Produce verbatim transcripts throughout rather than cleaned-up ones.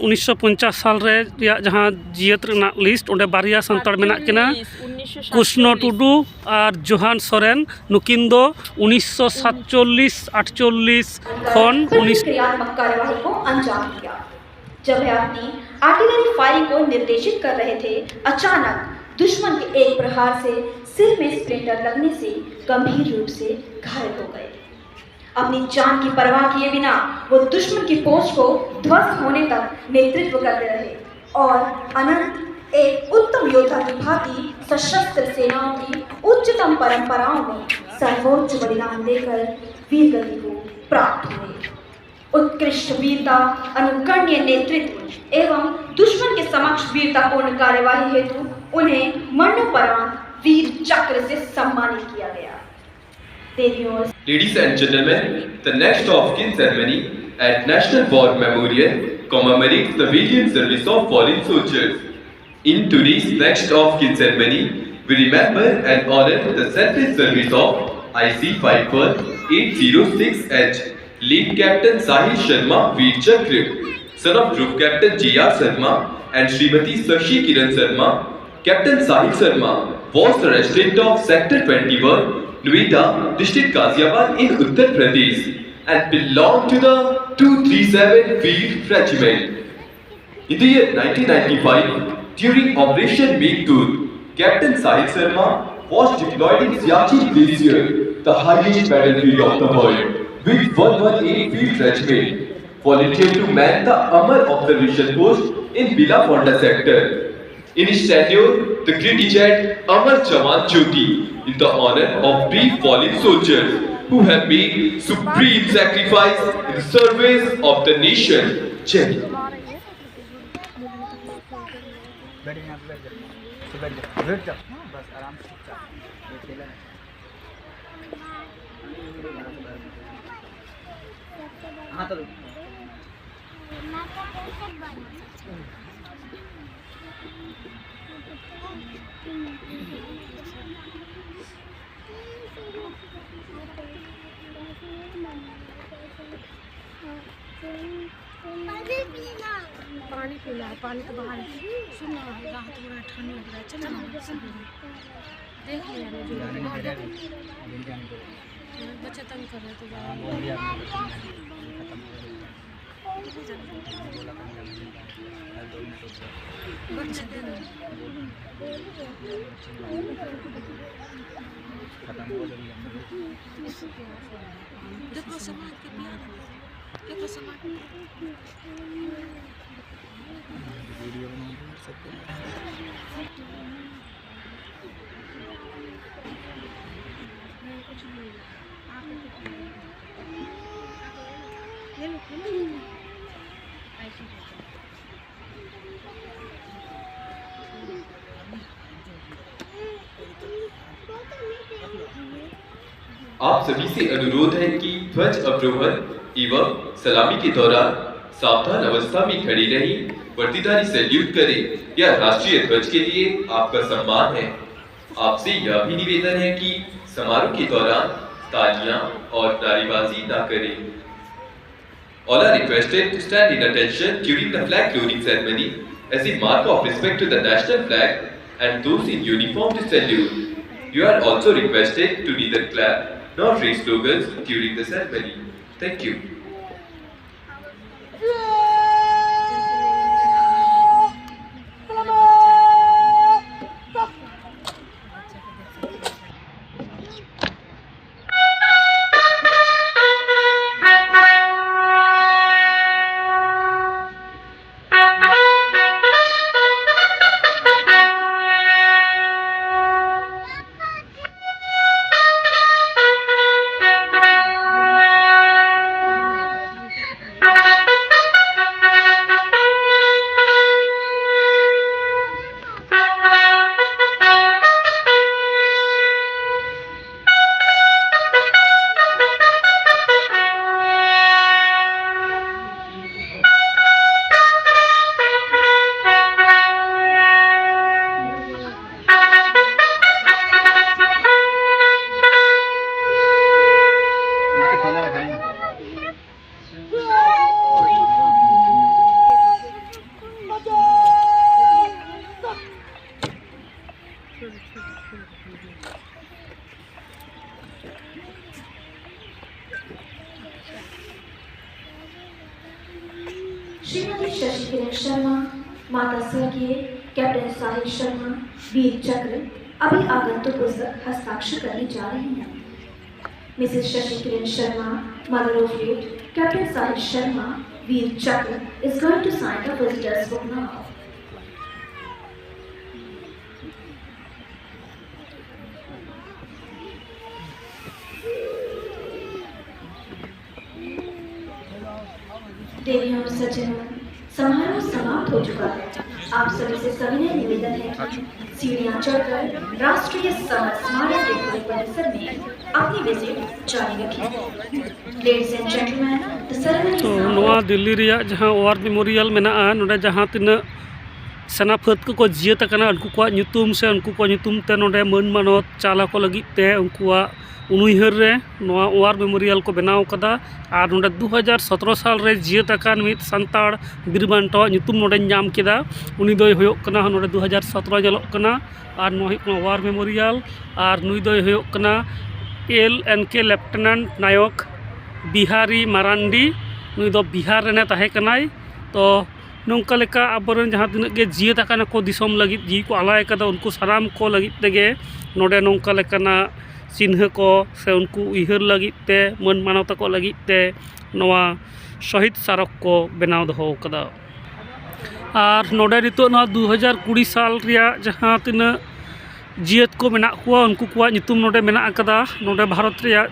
ᱩᱱᱤᱥᱥᱚ ᱯᱚᱧᱪᱟᱥ ᱥᱟᱞ ᱨᱮ ᱨᱮᱭᱟᱜ ᱡᱟᱦᱟᱸ ᱡᱤᱭᱟᱹᱛ ᱨᱮᱱᱟᱜ ᱞᱤᱥᱴ, ᱚᱸᱰᱮ ᱵᱟᱨᱭᱟ ᱥᱟᱱᱛᱟᱲ ᱢᱮᱱᱟᱜ ᱠᱤᱱᱟ, ᱩᱱᱤᱥᱥᱚ ᱥᱟᱛᱪᱚᱞᱞᱤᱥ᱾ ᱠᱩᱥᱱᱚ ᱴᱩᱰᱩ ᱟᱨ ᱡᱳᱦᱟᱱ ᱥᱚᱨᱮᱱ᱾ ᱱᱩᱠᱤᱱ ᱫᱚ ᱩᱱᱤᱥᱥᱚ ᱥᱟᱛᱪᱚᱞᱞᱤᱥ ᱟᱴᱪᱚᱞᱞᱤᱥ ᱠᱷᱚᱱ ᱩᱱᱤᱥ क्रियात्मक कार्यवाही को अंजाम दिया। जब वह अपनी आर्टिलरी फायरिंग को निर्देशित कर रहे थे, अचानक दुश्मन के एक प्रहार से सिर में स्प्लिंटर लगने से गंभीर रूप से घायल हो गए। अपनी जान की परवाह किए बिना वो दुश्मन की पोस्ट को ध्वस्त होने तक नेतृत्व करते रहे और अनंत एक उत्तम योद्धा की भांति सशस्त्र सेनाओं की उच्चतम परंपराओं में सर्वोच्च बलिदान देकर वीरगति को प्राप्त हुए। उत्कृष्ट वीरता, अनुकरणीय नेतृत्व एवं दुश्मन के समक्ष वीरतापूर्ण कार्यवाही हेतु उन्हें मरणोपरांत वीर चक्र से सम्मानित किया गया। देवियों और Ladies and gentlemen, the next of kin ceremony at National War Memorial commemorates the valiant service of fallen soldiers. In today's next of kin ceremony, we remember and honor the selfless service of I C five one eight zero six H, late Captain Sahil Sharma, Veer Chakra, son of Group Captain J R Sharma and Srimati Shashi Kiran Sharma. Captain Sahil Sharma was the resident of Sector twenty-one, Noida, District Ghaziabad in Uttar Pradesh, and belonged to the two three seven Veer Regiment. In the year nineteen ninety-five, during Operation Meghdoot, Captain Sahil Sharma was deployed in Siachen Glacier, the highest battlefield of the world, with one one eight Field Regiment, volunteered to man the Amar Observation Post in Bilaphonda sector. In his tenure, the gritty jet Amar Jawan Jyoti in the honor of brave fallen soldiers who have made supreme sacrifice in the service of the nation. Jai Hind. बैठ यहाँ पे, बैठ जाओ, तो बैठ जाओ, बैठ जाओ, हाँ, बस आराम से चुपचाप, ये अकेला नहीं। हाँ, तो रुक। पानी पीना है, पानी के बाहर। सुन ना, रात हो रहा है, ठंड लग रहा है, चलो ना, सब लोग देख लिया ना, जो भी है, देख। बच्चे तंग कर रहे हैं, तो हाँ, बोल दिया हमने, खत्म हो गया। बच्चे दे दो। खत्म हो गया। देखो, सामान के पिया दे। देखो, सामान। वीडियो बना रहे हैं, सब कुछ। आप सभी से अनुरोध है कि ध्वज अवरोहण एवं सलामी के दौरान सावधान अवस्था में खड़े रहें, वर्दीधारी सैल्यूट करें। यह राष्ट्रीय ध्वज के लिए आपका सम्मान है। आपसे यह भी निवेदन है कि समारोह के दौरान तालियां और नारेबाजी ना करें। All are requested to stand in attention during the flag lowering ceremony as a mark of respect to the national flag and those in uniform to salute. You are also requested to neither clap nor raise slogans during the ceremony. Thank you. Shrimati Shashi Kiran Sharma, माता स्वर्गीय captain साहिल शर्मा, वीर चक्र, अभी आगंतुक पुस्तक हस्ताक्षर करने जा रही हैं। Missus Shashi Kiran Sharma, mother of late Captain Sahil Sharma, Veer Chakra, is going to sign the visitor's book now. देवियों और सज्जनों, समारोह समाप्त हो चुका है। आप सभी से सविनय निवेदन है कि सीढ़ियां चढ़कर राष्ट्रीय समर स्मारक के पूरे परिसर में अपनी विजिट जारी रखें। Ladies and gentlemen, the ceremony is तो now नᱚᱣᱟ दिल्ली ᱨᱮᱭᱟᱜ ᱡᱟᱦᱟᱸ ᱣᱟᱨ ᱢᱮᱢᱳᱨᱤᱭᱟᱞ ᱢᱮᱱᱟᱜᱼᱟ, ᱱᱚᱰᱮ ᱡᱟᱦᱟᱸ ᱛᱤᱱᱟᱹᱜ ᱥᱮᱱᱟ ᱯᱷᱟᱹᱫ ᱠᱚᱠᱚ ᱡᱤᱭᱟᱹᱛ ᱟᱠᱟᱱᱟ, ᱩᱱᱠᱩ ᱠᱚᱣᱟᱜ ᱧᱩᱛᱩᱢ ᱥᱮ ᱩᱱᱠᱩ ᱠᱚᱣᱟᱜ ᱧᱩᱛᱩᱢ ᱛᱮ ᱱᱚᱰᱮ ᱢᱟᱹᱱ ᱢᱟᱱᱚᱛ ᱪᱟᱞ ᱟᱠᱚ ᱞᱟᱹᱜᱤᱫ ᱛᱮ ᱩᱱᱠᱩᱣᱟᱜ ᱩᱱᱩᱭᱦᱟᱹᱨ ᱨᱮ ᱱᱚᱣᱟ ᱣᱟᱨ ᱢᱮᱢᱳᱨᱤᱭᱟᱞ ᱠᱚ ᱵᱮᱱᱟᱣ ᱟᱠᱟᱫᱟ᱾ ᱟᱨ ᱱᱚᱰᱮ ᱫᱩ ᱦᱟᱡᱟᱨ ᱥᱚᱛᱨᱚ ᱥᱟᱞ ᱨᱮ ᱡᱤᱭᱟᱹᱛ ᱟᱠᱟᱱ ᱢᱤᱫ ᱥᱟᱱᱛᱟᱲ ᱵᱤᱨ ᱵᱟᱱᱴᱟᱣᱟᱜ ᱧᱩᱛᱩᱢ ᱱᱚᱰᱮᱧ ᱧᱟᱢ ᱠᱮᱫᱟ᱾ ᱩᱱᱤ ᱫᱚᱭ ᱦᱩᱭᱩᱜ ᱠᱟᱱᱟ, ᱱᱚᱰᱮ ᱫᱩ ᱦᱟᱡᱟᱨ ᱥᱚᱛᱨᱚ ᱧᱮᱞᱚᱜ ᱠᱟᱱᱟ᱾ ᱟᱨ ᱱᱚᱣᱟ ᱦᱩᱭᱩᱜ ᱠᱟᱱᱟ ᱣᱟᱨ ᱢᱮᱢᱳᱨᱤᱭᱟᱞ᱾ ᱟᱨ ᱱᱩᱭ ᱫᱚᱭ ᱦᱩᱭᱩᱜ ᱠᱟᱱᱟ ᱮᱞ ᱮᱱ ᱠᱮ ᱞᱮᱯᱴᱮᱱᱟᱱᱴ ᱱᱟᱭᱚᱠ ᱵᱤᱦᱟᱨᱤ ᱢᱟᱨᱟᱱᱰᱤ᱾ ᱱᱩᱭ ᱫᱚ ᱵᱤᱦᱟᱨ ᱨᱮᱱᱮ ᱛᱟᱦᱮᱸ ᱠᱟᱱᱟᱭ᱾ ᱛᱚ ᱱᱚᱝᱠᱟ ᱞᱮᱠᱟ ᱟᱵᱚᱨᱮᱱ ᱡᱟᱦᱟᱸ ᱛᱤᱱᱟᱹᱜ ᱜᱮ ᱡᱤᱭᱟᱹᱛ ᱟᱠᱟᱱᱟ ᱠᱚ, ᱫᱤᱥᱚᱢ ᱞᱟᱹᱜᱤᱫ ᱡᱤᱣᱤ ᱠᱚ ᱟᱞᱟᱭ ᱟᱠᱟᱫᱟ, ᱩᱱᱠᱩ ᱥᱟᱱᱟᱢ ᱠᱚ ᱞᱟᱹᱜᱤᱫ ᱛᱮᱜᱮ ᱱᱚᱰᱮ ᱱᱚᱝᱠᱟ ᱞᱮᱠᱟᱱᱟᱜ ᱪᱤᱱᱦᱟᱹ ᱠᱚ ᱥᱮ ᱩᱱᱠᱩ ᱩᱭᱦᱟᱹᱨ ᱞᱟᱹᱜᱤᱫ ᱛᱮ, ᱢᱟᱹᱱ ᱢᱟᱱᱚᱛ ᱟᱠᱚ ᱞᱟᱹᱜᱤᱫ ᱛᱮ ᱱᱚᱣᱟ ᱥᱚᱦᱤᱫ ᱥᱟᱨᱚᱠ ᱠᱚ ᱵᱮᱱᱟᱣ ᱫᱚᱦᱚ ᱟᱠᱟᱫᱟ᱾ ᱟᱨ ᱱᱚᱰᱮ ᱱᱤᱛᱚᱜ ᱱᱚᱣᱟ ᱫᱩ ᱦᱟᱡᱟᱨ ᱠᱩᱲᱤ ᱥᱟᱞ ᱨᱮᱭᱟᱜ ᱡᱟᱦᱟᱸ ᱛᱤᱱᱟᱹᱜ ᱡᱤᱭᱟᱹᱛ ᱠᱚ ᱢᱮᱱᱟᱜ ᱠᱚᱣᱟ, ᱩᱱᱠᱩ ᱠᱚᱣᱟᱜ ᱧᱩᱛᱩᱢ ᱱᱚᱰᱮ ᱢᱮᱱᱟᱜ ᱟᱠᱟᱫᱟ᱾ ᱱᱚᱰᱮ ᱵᱷᱟᱨᱚᱛ ᱨᱮᱭᱟᱜ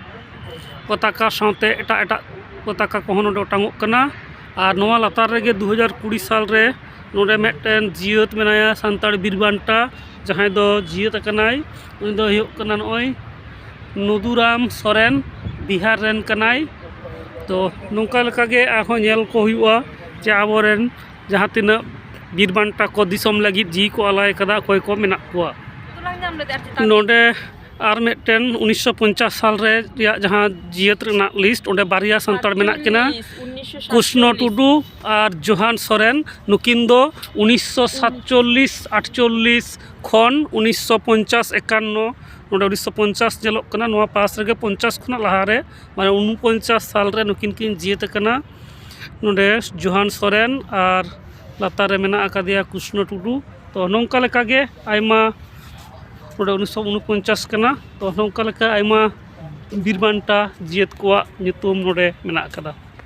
ᱯᱚᱛᱟᱠᱟ ᱥᱟᱶᱛᱮ ᱮᱴᱟᱜ ᱮᱴᱟᱜ ᱯᱚᱛᱟᱠᱟ ᱠᱚᱦᱚᱸ ᱱᱚᱰᱮ ᱚᱴᱟᱝᱚᱜ ᱠᱟᱱᱟ᱾ ᱟᱨ ᱱᱚᱣᱟ ᱞᱟᱛᱟᱨ ᱨᱮᱜᱮ ᱫᱩ ᱦᱟᱡᱟᱨ ᱠᱩᱲᱤ ᱥᱟᱞ ᱨᱮ ᱱᱚᱰᱮ ᱢᱤᱫᱴᱮᱱ ᱡᱤᱭᱟᱹᱛ ᱢᱮᱱᱟᱭᱟ, ᱥᱟᱱᱛᱟᱲ ᱵᱤᱨ ᱵᱟᱱᱴᱟ, ᱡᱟᱦᱟᱸᱭ ᱫᱚ ᱡᱤᱭᱟᱹᱛ ᱟᱠᱟᱱᱟᱭ᱾ ᱩᱱᱤ ᱫᱚ ᱦᱩᱭᱩᱜ ᱠᱟᱱᱟ ᱱᱚᱜᱼᱚᱭ ᱱᱩᱫᱩᱨᱟᱢ ᱥᱚᱨᱮᱱ, ᱵᱤᱦᱟᱨ ᱨᱮᱱ ᱠᱟᱱᱟᱭ᱾ ᱛᱚ ᱱᱚᱝᱠᱟ ᱞᱮᱠᱟᱜᱮ ᱟᱨᱦᱚᱸ ᱧᱮᱞ ᱠᱚ ᱦᱩᱭᱩᱜᱼᱟ ᱡᱮ ᱟᱵᱚᱨᱮᱱ ᱡᱟᱦᱟᱸ ᱛᱤᱱᱟᱹᱜ ᱵᱤᱨ ᱵᱟᱱᱴᱟ ᱠᱚ ᱫᱤᱥᱚᱢ ᱞᱟᱹᱜᱤᱫ ᱡᱤᱣᱤ ᱠᱚ ᱟᱞᱟᱭ ᱠᱟᱫᱟ, ᱚᱠᱚᱭ ᱠᱚ ᱢᱮᱱᱟᱜ ᱠᱚᱣᱟ᱾ ᱱᱚᱰᱮ ᱟᱨ ᱢᱤᱫᱴᱮᱱ ᱩᱱᱤᱥᱥᱚ ᱯᱚᱧᱪᱟᱥ ᱥᱟᱞ ᱨᱮ ᱨᱮᱭᱟᱜ ᱡᱟᱦᱟᱸ ᱡᱤᱭᱟᱹᱛ ᱨᱮᱱᱟᱜ ᱞᱤᱥᱴ, ᱚᱸᱰᱮ ᱵᱟᱨᱭᱟ ᱥᱟᱱᱛᱟᱲ ᱢᱮᱱᱟᱜ ᱠᱤᱱᱟ, ᱠᱨᱤᱥᱱᱚ ᱴᱩᱰᱩ ᱟᱨ ᱡᱳᱦᱟᱱ ᱥᱚᱨᱮᱱ᱾ ᱱᱩᱠᱤᱱ ᱫᱚ ᱩᱱᱤᱥᱥᱚ ᱥᱟᱛᱪᱚᱞᱞᱤᱥ ᱟᱴᱪᱚᱞᱞᱤᱥ ᱠᱷᱚᱱ ᱩᱱᱤᱥᱥᱚ ᱯᱚᱧᱪᱟᱥ ᱮᱠᱟᱱᱱᱚ, ᱱᱚᱰᱮ ᱩᱱᱤᱥᱥᱚ ᱯᱚᱧᱪᱟᱥ ᱧᱮᱞᱚᱜ ᱠᱟᱱᱟ, ᱱᱚᱣᱟ ᱯᱟᱥ ᱨᱮᱜᱮ ᱯᱚᱧᱪᱟᱥ ᱠᱷᱚᱱᱟᱜ ᱞᱟᱦᱟᱨᱮ, ᱢᱟᱱᱮ ᱩᱱᱯᱚᱧᱪᱟᱥ ᱥᱟᱞ ᱨᱮ ᱱᱩᱠᱤᱱ ᱠᱤᱱ ᱡᱤᱭᱟᱹᱛ ᱟᱠᱟᱱᱟ᱾ ᱱᱚᱰᱮ ᱡᱚᱦᱟᱱ ᱥᱚᱨᱮᱱ ᱟᱨ ᱞᱟᱛᱟᱨ ᱨᱮ ᱢᱮᱱᱟᱜ ᱟᱠᱟᱫᱮᱭᱟ ᱠᱨᱤᱥᱱᱚ ᱴᱩᱰᱩ᱾ ᱛᱚ ᱱᱚᱝᱠᱟ ᱞᱮᱠᱟ ᱜᱮ ᱟᱭᱢᱟ, ᱱᱚᱰᱮ ᱩᱱᱤᱥᱥᱚ ᱩᱱᱩᱯᱚᱧᱪᱟᱥ ᱠᱟᱱᱟ᱾ ᱛᱚ ᱱᱚᱝᱠᱟ ᱞᱮᱠᱟ ᱟᱭᱢᱟ ᱵᱤᱨ ᱵᱟᱱᱴᱟ ᱡᱤᱭᱟᱹᱛ ᱠᱚᱣᱟᱜ ᱧᱩᱛᱩᱢ ᱱᱚᱰᱮ ᱢᱮᱱᱟᱜ ᱟᱠᱟᱫᱟ᱾